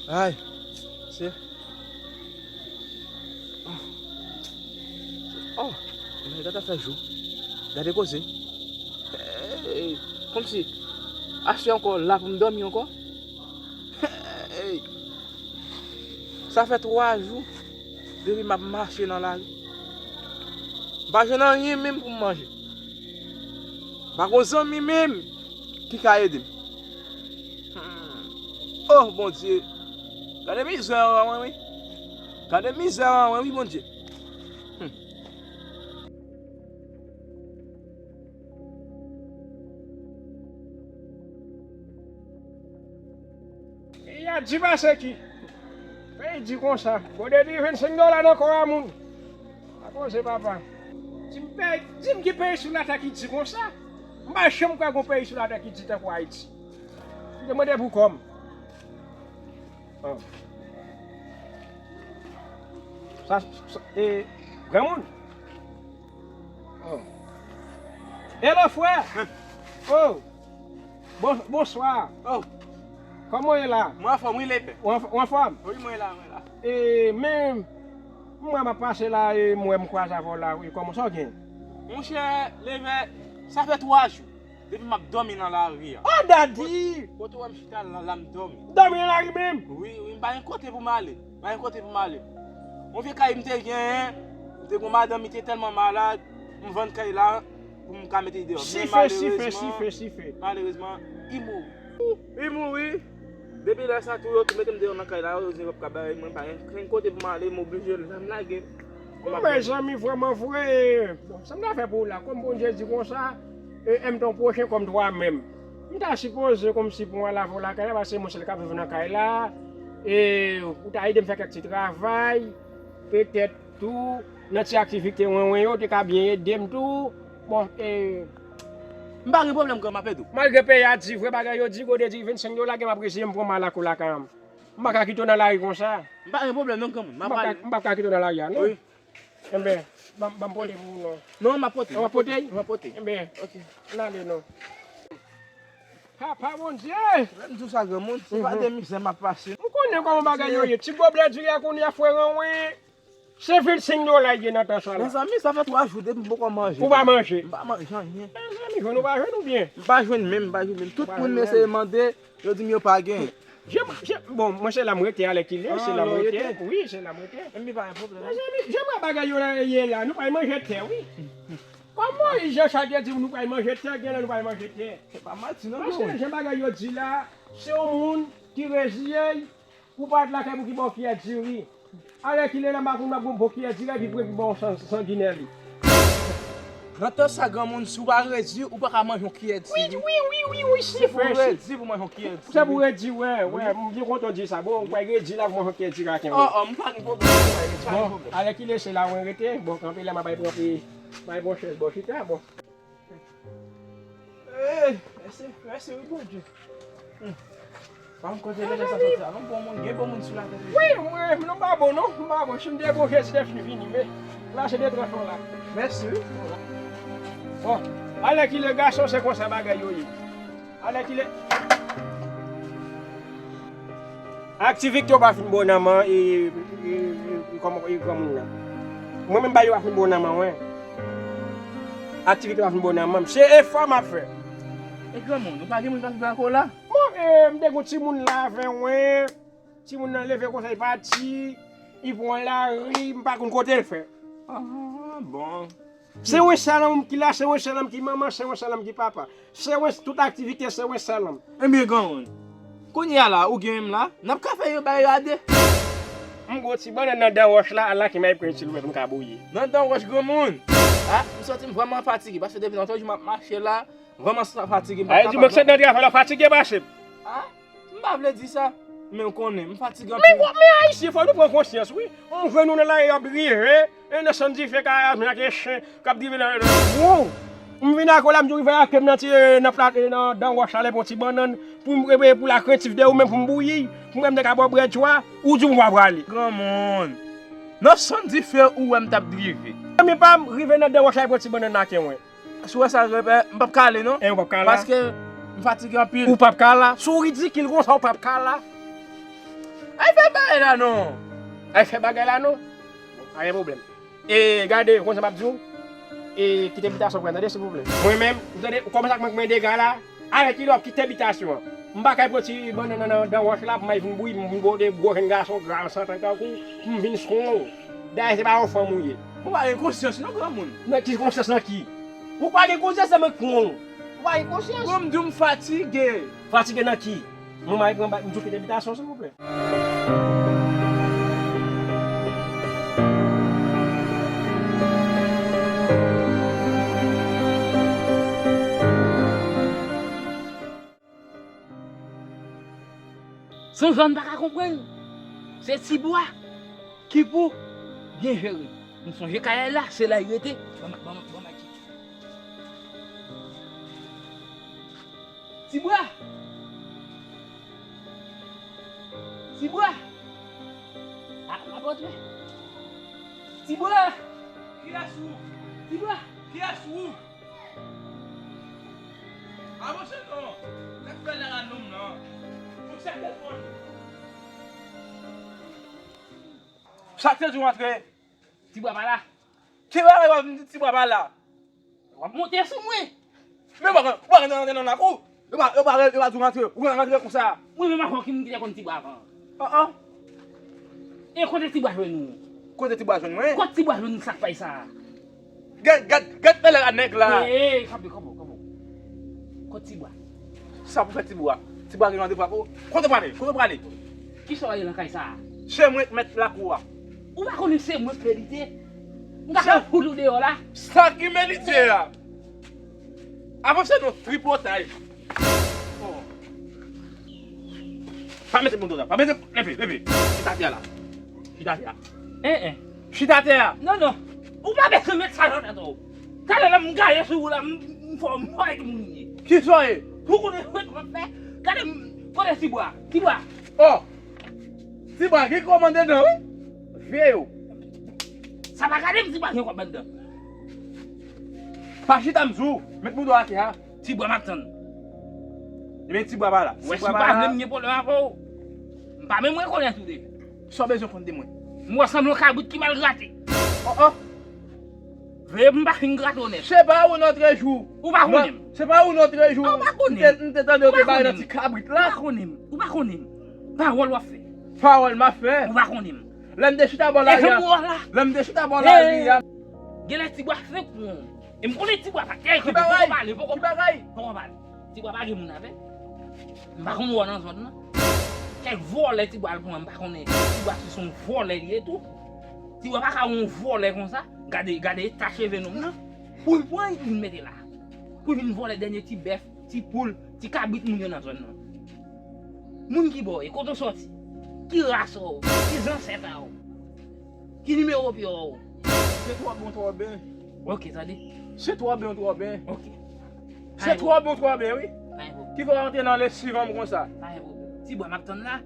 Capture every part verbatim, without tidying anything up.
Ay, se. Oh, oh, men gade fè jou. Gade koze. Hey, kòmsi aswè ankò la pou m dòmi ankò. Hey, sa fè twa jou depi m ap mache nan lari. M pa jwenn anyen menm pou m manje. M pa gon zanmi menm ki ka ede m. Hmm. Oh, Bondye. Gade mizè an mwen, wi. Gade mizè an mwen, wi, Bondye. Hmm. Peyi a di pase ki. Peyi di konsa. Gode di vennsenk dola nan kò a moun. Pa koze, papa. Di m peyi, di m ki peyi sou latè ki di konsa. M pa janm kwè gon peyi sou latè ki di tankou Ayiti. M te mande pou kò m. Oh. Sa, sa, e, granmoun. Oh. Hello, frè. Oh. Bon, bonswa. Oh. Kòman w ye la? Mwen anfòm, wi, Levè. Ou anf-, ou anfòm? Wi, mwen la, mwen la. E, men, mwen m ap pase la, e, mwen m kwaze avè w la, wi. Kòman sa w gen? Monchè, Levè, sa fè twa jou. Depi m ap dòmi nan lari a. Oh, daddy! Kote w wè m chita la, la m dòmi. Dòmi nan lari menm? Wi, wi, m pa gen kote pou m ale. M pa gen kote pou m ale. Yon vye kay m te genyen, m te gon madanm, li te tèlman malad, m vann kay la pou m ka mete l deyò. Men sife, sife, malerezman, sife, sife. Malerezman, li mouri. Li mouri. Depi lè sa tou, yo tou mete m deyò nan kay la, yo di yo p ap ka bay mwen, pa gen, gen kote pou m ale, m oblije la m lage. Bon, mezanmi, vrèman vre, bon, sa m ta fè pou ou la, kòm Bondye di konsa, e, aime ton prochain comme toi-même. M ta sipoze kòmsi pou m al avè w lakay la, paske mwen sèl k ap viv nan kay la, e, ou ta ede m fè kèk ti travay, petèt tou, nan ti aktivite wen wen yo, te ka byen ede m tou. Bon, e, m pa gen pwoblèm, granm, m ap ede w. Malgre peyi a di vre bagay yo di, gode di vennsenk dola, gen m ap reziye m pran m al lakou lakay an. M pa ka kite w nan lari konsa. M pa gen pwoblèm non, granmoun. M ap pale. M p ap ka kite w nan lari a, non. Wi. Enben, ban, ban m pote pou ou, non. Non, m ap pote. Ou ap pote? M ap pote. Enben, ok, n ale, non. Papa Bondye! Lè m di w sa, granmoun, se pa de mizè m ap pase. M konnen kòman bagay yo ye. Ti goblè diri a kounye a, frè Ranwen. Se vennsenk dola l ye nan tan sa la. Mezanmi, sa fè twa jou depi m poko manje. Ou pa manje? M pa manje anyen. Mezanmi, jwenn ou pa jwenn ou byen? M pa jwenn menm, m pa jwenn menm. Tout moun m eseye mande, yo di m yo pa gen. Je, je, bon, mwen se la m rete, alèkile, se la m rete. Wi, se la m rete. Mezanmi, pa gen pwoblèm. Mezanmi, jan bagay yo la ye la, nou pral manje tè, wi. Kòman Jan Chak te di nou pral manje tè, gen lè nou pral manje tè. Se pa manti non. Paske jan bagay yo di la, se yon moun ki reziye l, ou pa t lakay pou ki ba w kiyè diri. Alèkile la, m pa konn m ap gon bon kiyè diri epi pou epi ba w san, sanginè li. Nan tan sa, granmoun, si w pa redi, ou pa ka manje yon kiyè diri. Wi, wi, wi, wi, wi, si fò, si. Se pou redi pou manje yon kiyè diri. Se pou redi, wè, wè, m byen kontan w di sa. Bon, ou pa redi la pou manje yon kiyè diri ak yon. Oh, oh, m pa gen pwoblèm, m pa gen pwoblèm. Bon, alèkile se la mwen rete. Bon, kanpe la, m ap al pran pi, m al pran chèz bò chita, bon. Ey, mèsi, mèsi wi Bondye. Hmm. Pa m kote lè sa soti la non, bon moun, gen bon moun sou latè toujou. Wi, mwen, nou pa bon non, nou pa bon. Si m te bon, Jezi te fin vini, men la se de tranfan la. Mèsi wi. Bon, alèkile gason, se konsa bagay yo ye. Alèkile. Aktivite yo pa fin bon nan men, e, e, e, e, kòman, e, granmoun nan. Mwen menm, bagay yo pa fin bon nan men, wen. Aktivite yo pa fin bon nan men. Se efò m ap fè. E granmoun, ou pa gen moun k ap viv ak ou la? Bon, e, m te gon timoun la avè mwen. Timoun nan leve konsa, li pati, li pran lari, m pa konn kote l fè. Ah, bon. Se yon sèl nonm ki la, se yon sèl nonm ki manman, se yon sèl nonm ki papa. Se yon, tout aktivite, se yon sèl nonm. Ebyen, granmoun, kounye a la, ou gen menm la, n ap ka fè yo bay yo a de. M gon ti bannann nan dan wòch la, ala ki may pran ti lwèt m ka bouyi. Nan dan wòch, granmoun. Ah, m santi m vrèman fatige, paske depi lontan jou m ap mache la, vrèman sa fatige m pa kapab. Ay, di mwen ke se nan travay la fatige pase m. Ah, m pa vle di sa, men w konnen, m fatige anpil. Men, men Ayisyen, fò nou pran konsyans, wi. On jwenn nou nan lari ap drive, e nan sann dife ka ap jwenn ak chen k ap drive nan, nan, wow! M vin ak ou la, m di w rive ak m nan ti, nan plat, nan, nan wòch la, lè pran ti bannann, pou m, pou lakrentif de ou menm, pou m bouyi, pou mwen m te ka ba w brèd jwa, ou di w pa prale. Granmoun, nan sann dife ou wè m t ap drive. Zanmi pa m, rive nan dan wòch la, pran ti bannann nan ke mwen. Si w wè sa, repè, m p ap ka ale, non. E, ou p ap ka la? Paske m fatige anpil. Ou p ap ka la? Si w ridikil konsa, ou p ap ka la. Ay fè bagay la non. Ay fè bagay la non. Pa gen pwoblèm. E gade, konsa m ap di w. E kite bitasyon pran, tande, silvouplè. Mwen menm, ou tande, ou kòmanse ak mwen, mwen dega la. Alè kilè w ap kite bitasyon an. M pa kay pran ti bannann nan, nan, nan wòch la, pou m al vin bouyi, m vin bò de gwo jèn gason, gra, santan tankou, m vin sou w. Dayè, se pa yon fanm ou ye. Ou pa gen konsyans non, granmoun. Nan ki konsyans nan ki? Ou pa gen konsyans nan mwen k pran w. Ou pa gen konsyans. Bon, m di w m fatige. Fatige nan ki? Mwen, m al pran ba-, m di w kite bitasyon, silvouplè. Se yon zòn m pa ka konprann. Se Tibwa ki pou byen jere. M sonje kay la, se la li rete. Ban m, ban m, ban m Tibwa! Tibwa! A, m ap antre. Tibwa! Kiyès ou? Tibwa! Kiyès ou? Avanse non! Gad fè lè a nonm nan! Fòk se telefòn! Sa k te di w antre? Tibwa pa la. Ki bagay w ap vin di Tibwa pa la? W ap monte sou mwen. Men w pa konn, w pa konn nan, nan, nan lakou. Yo pa, yo pa, yo pa di w rantre. Ou rantre konsa. Mwen menm avan ki moun ki te konn Tibwa avan. An, an. E kote Tibwa jwenn ou? Kote Tibwa jwenn mwen? Kote Tibwa jwenn sak pay sa? Gad, gad, gad talè a nèg la. Ey, ey, kanpe, kanpe, kanpe. Kote Tibwa? Sa pou fè Tibwa? Tibwa gen randevou ak ou? Kote w prale? Kote w prale? Kisa w ap fè nan kay sa a? Se mwen k mèt lakou a. Ou pa konnen se mwen k merite? M ka fè poul ou deyò la. Sa ki merite a? Avanse non, tripotay. Oh. Pa mete moun la. Pa mete, leve, leve. Chita atè a la. Chita atè a. En, en. Chita atè a. Non, non. Ou pa bezwen met sa nan tèt ou. Talè la m gaye sou ou la, m, m fò m fò ak moun ye. Kisa w ye? Ou konnen sa m ap fè? Gade m, kote Tibwa? Tibwa. Oh. Tibwa gen kòb anndan wi. Vye yo. Sa pa gade m, Tibwa gen kòb anndan. Pa chita m di w, met bouda w atè a. Tibwa m ap tann. Ebyen Tibwa pa la. Ou wè si w pa vle m gen pwoblèm avè w. M pa menm rekonèt ou deja. Sa w bezwen konn de mwen? M wè w sanble yon kabrit ki mal grate. Oh, oh. Veye m pa fin grate w nèt. C'est pas un autre jour. Ou pa konnen m. C'est pas un autre jour. Ou pa konnen m. M te, m te tande w te bay nan ti kabrit la. Ou pa konnen m. Ou pa konnen m. Pawòl w ap fè. Pawòl m ap fè. Ou pa konnen m. Lè m te chita bò lari a. Lè m te chita bò lari a. Genlè Tibwa fenk pran w. E m konnen Tibwa pa kèk poko pale, poko pale. Poko pale. Tibwa pa gen moun avè l. M pa konn wè w nan zòn nan. Kèk vòlè Tibwa al pran, m pa konnen. Tibwa si se yon vòlè li ye tou. Tibwa pa ka yon vòlè konsa. Gade, gade eta cheve nonm nan. Pou l pran, pou l mete la. Pou l vin vòlè dènye ti bèf, ti poul, ti kabrit moun yo nan zòn nan. Moun ki bò w ye, kote w sòti? Ki ras ou? Ki zansèt a w? Ki nimewo pye w? Se twò bon twò ben. Ok, tande. Se twò bon twò ben. Ok. Se twò bon twò ben, wi. Pa gen pwoblèm. Ki fè w antre nan lesiv an konsa? Pa gen pwoblèm. Tibwa m ap tann la.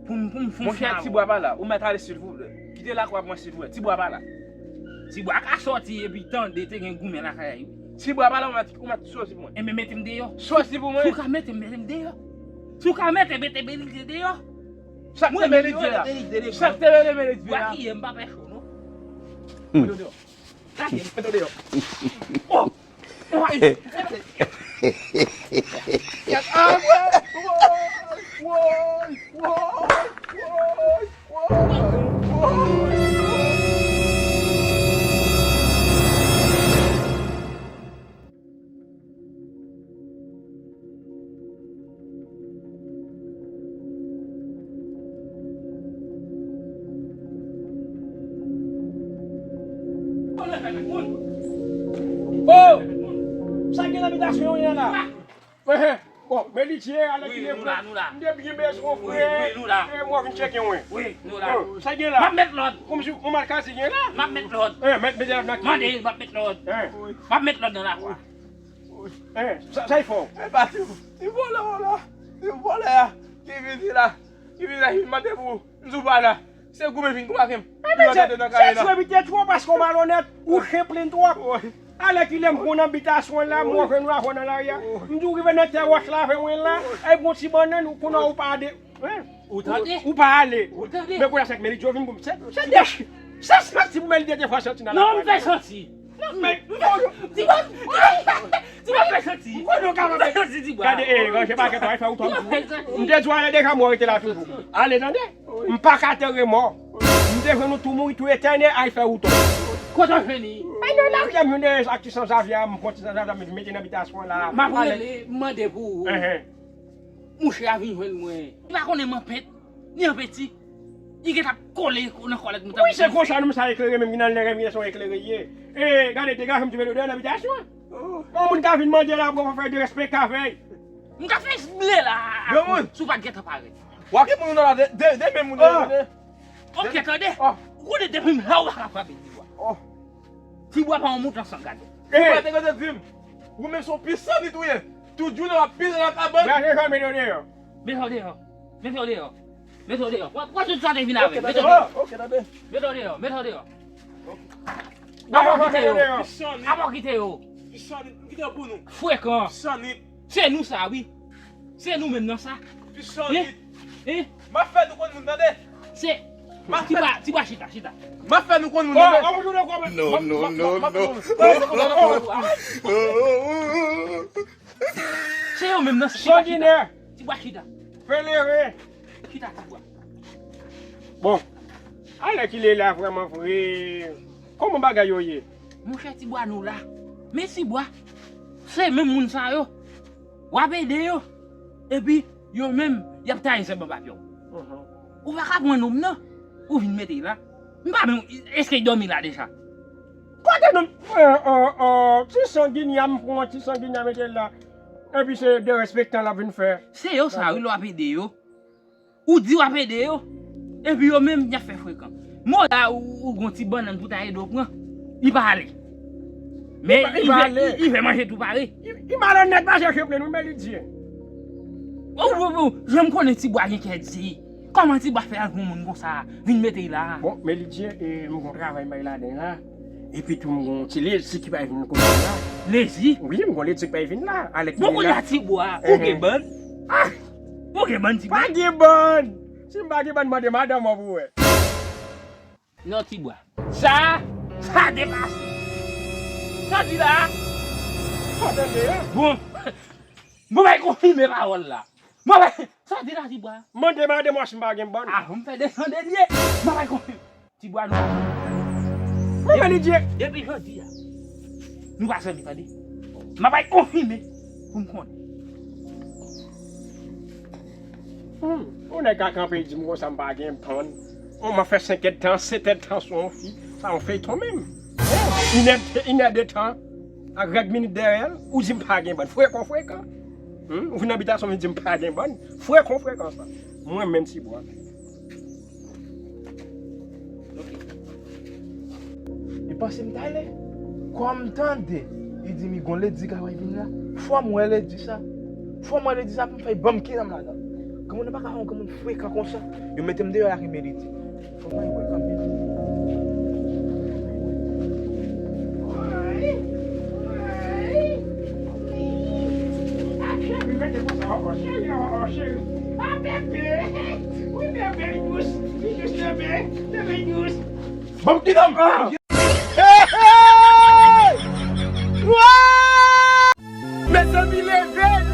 Pou m, pou m fon. Monchè, Tibwa pa la. Ou mèt ale silvouplè. Kite lakou a pou mwen silvouplè. Tibwa pa la. Tibwa ka sòti epi tande te gen goumen lakay la wi. Tibwa pa la, ou mèt, ou mèt sòti pou mwen. Enben mete m deyò. Sòti pou mwen. Si w ka mete m, mete m deyò. Si w ka mete, mete Belize deyò. Sa k te Belize a? Sa k te Belize a? Tibwa ki ye, m pa pè cho non. Mete w deyò. Gade, mete w deyò. Oh! Woy! Woy! Woy! Oh! Sa gen nan bitasyon an la? Bon, men li di, alèkile frè. M te byen bezwen w, frè. E mwen vin tcheke w. Wi, nou la. Sa gen la? M ap met lòd. Kòmsi yon malkazi gen la? M ap met lòd. Mande, m ap met lòd. M ap met lòd nan lakou a. Eh, sa, sa y fè w? Eh, pati, ti vòlè w la, ti vòlè a, ki vin di la, ki vin la, ki vin mande pou m di w pa la. Se goumen vin goumen avè m. Li rantre nan kay la. Se trè biten twò paske w malonèt, ou chen plen twòp. Alèkile m pran nan bitasyon la, m wè jwenn w avè w nan lari a. M di w rive nan tè wòch la avè mwen la, epi yon ti bannann, ou konnen ou pa de. Ou tande? Ou pa ale. Ou tande? Men kounye a se ak Melidye vin pou m. Se, se de, se santi pou Melidye te fè santi nan la. Non, m fè santi. Men, ti bwa, ti bwa fè santi. M konnen w ka fè santi, ti bwa. Gade, eh, ranje pakèt ou, al fè wout ou. M te di w ale deja, mò rete la toujou. Ale, tande? M pa ka antere mò. M te jwenn nou tou mouri, tou etène, al fè wout ou. Kote w jwenn li? Ay, nan lari a, m jwenn ak ti sanzavya, m pran ti sanzavya, m mete nan bitasyon la. M ap rele, m mande pou ou. Mouche a vin jwenn mwen. Li pa konnen m anpèt, ni anpeti. Li gentan kole nan kòlèt mwen. Wi, se konsa, nonm sa eklere menm, nan lè rèv, se yon eklere ye. E, gade, degaje m, ti vle dèyè nan abitasyon an. Yon moun ka vin mande la, pou fè derespekte avè l. M ka fè ble la. Granmoun. Si w pa t gentan parèt. W ap gen moun nan la, de, de, de men moun nan. Ok, tande. Ou konnen depi m la, ou pa ka frape ti bwa. Ti bwa pa yon mouton san gade. Ti bwa te gentan di m. Ou menm se yon pisanit ou ye. Tout jounen w ap pile nan kabann. Gade jan mete w deyò. Mete w deyò. Mete w deyò. Mete w deyò. Pran, pran tout sa te vin avè. Mete w deyò. Ok, tande. Mete w deyò. Mete w deyò. Apa w kite yo? Apa w kite yo? Pisanit, m kite yo pou nou. Frekan. Pisanit. Se nou sa, wi. Se nou menm nan sa. Pisanit. Hein? Hein? M ap fè nou konn moun, tande? Se. M ap fè. Ti bwa, ti bwa chita, chita. M ap fè nou konn moun, tande? Non, non, non, non. Se yo menm nan, se ti bwa chita. Sanginè. Ti bwa chita. Felere. Chita, ti bwa. Bon, alèkile la vrèman vre. Kòman bagay yo ye? Monchè, ti bwa nou la. Men ti bwa, se menm moun sa yo. W ap ede yo. Epi, yo menm, y ap taye sèman papye w. Ou pa ka pran nonm nan, ou vin mete l la. M pa menm, èske l dòmi la deja? Kote nonm? Oh, oh, oh, ti sanginya, m pran ti sanginya mete l la. Epi se derespektan l ap vin fè. Se yo sa, wi, lè w ap ede yo. Ou di w ap ede yo, epi yo menm, y ap fè frekan. Mò la, ou, ou gon ti bannann pou ta ede w pran, li pa ale. Men li fè, li, li fè manje tou pare. Li, li malonnèt, pa chèche plenn, wi, Melidye. Ou, ou, ou, jan m konnen ti bwa gen kè di. Kòman ti bwa fè al pran moun konsa, vin mete l la? Bon, Melidye, e, m gon travay m bay ladan la. Epi tou, m gon ti lezi ki pa vin kote m la. Lezi? Wi, m gon lezi ki pa vin la. Alèk bon, kounye a, ti bwa, ou gen bann? Ah! Ou gen bann, ti bwa? Pa gen bann! Si m pa gen bann, mande madanm ou pou wè. Non, ti bwa. Sa, sa depase. Sa di la? Sa tande, hein? Bon. Mwen bay konfime pawòl la. Mwen bay, sa di la, ti bwa? Mande madanm ou si m pa gen bann. Ah, m fè desann de lye. Mwen bay konfime. Ti bwa nou. Mwen Melidye. Depi jodi a, nou pa zanmi, tande. M ap al konfime pou m konnen. Hmm, yon nèg ka kanpe di m konsa m pa gen bann. Bon, m ap fè senk èdtan, sèt èdtan sou yon fi. Sa yon feyton menm. Inè, inè de tan. Ak règ minit dèyè l, ou di m pa gen bann. Frekan, frekan. Hmm? Ou vin nan bitasyon m, di m pa gen bann. Frekan, frekan sa. Mwen menm ti bwa. Ok. Li panse m t ale. Kòm m tande, li di m li gon ledi k ap vin la. Fò m wè ledi sa. Fò m wè ledi sa pou m fè l ban m kijan m ladan. Granmoun nan pa ka fè yon granmoun frekan konsa. Yo mete m deyò la ki merite. Fò m al wè kanmenm. Cheri, rete konsa ankò, cheri, oh, oh, cheri. Ah, bebe. Wi, bebe, dous. Li dous, bebe. Bebe, dous. Bon, kidam. Mezanmi, leve!